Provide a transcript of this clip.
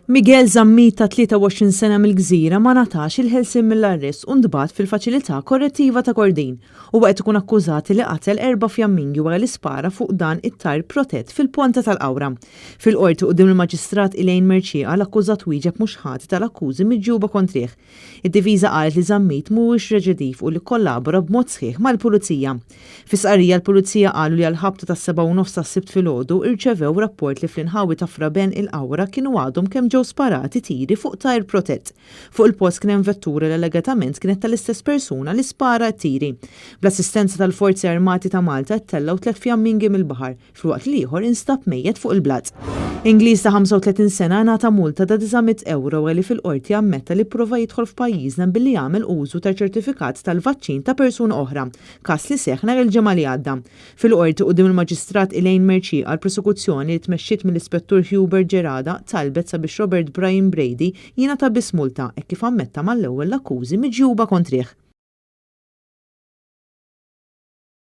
Miguel Zammit ta' 23 sena mill-Gżira ma ngħatax il-ħelsien mill-arrest u ntbagħat fil-Faċilità Korrettiva ta' Kordin. Huwa qed ikun akkużat li qatel erba' fjammingi wara li spara fuq dan it-tajr protett fil-Ponta tal-Qawra. Fil-Qorti quddiem il-Maġistrat Elaine Mercieca l-akkużat wieġeb mhux ħati tal-akkużi miġjuba kontrih. Id-difiża qalet li Zammit mhuwiex reċidiv u li kkollabora b'mod sħiħ mal-Pulizija. Fi stqarrija l-Pulizija qalu li għall-ħabta tas-sebgħa u nofs tas-Sibt filgħodu irċevew rapport li fl-inħawi ta' Fra Ben il-Qawra kienu għadhom kemm ġew sparati tiri fuq tajr protett. Fuq il-post kien hemm vettura li allegatament kienet tal-istess persuna li spara t-tiri. Bl-assistenza tal-Forzi Armati ta' Malta ttellgħu tlett fjammingi mill-baħar filwaqt li l-ieħor instab mejjet fuq il-blat. Ingliż ta' 35 sena ngħata multa ta' 900 ewro wara li fil-Qorti ammetta li pprova jidħol f'pajjiżna billi għamel użu ta' ċertifikat tal-vaċċin ta' persuna oħra, każ li seħħ nhar il-Ġimgħa li għadda. Fil-Qorti quddiem il-Maġistrat Elaine Mercieca l-prosekuzzjoni li tmexxiet mill-Ispettur Hubert Gerada talbet sabiex Robert Brian Brady jingħata biss multa hekk kif ammetta mal-ewwel l-akkużi miġjuba kontrih.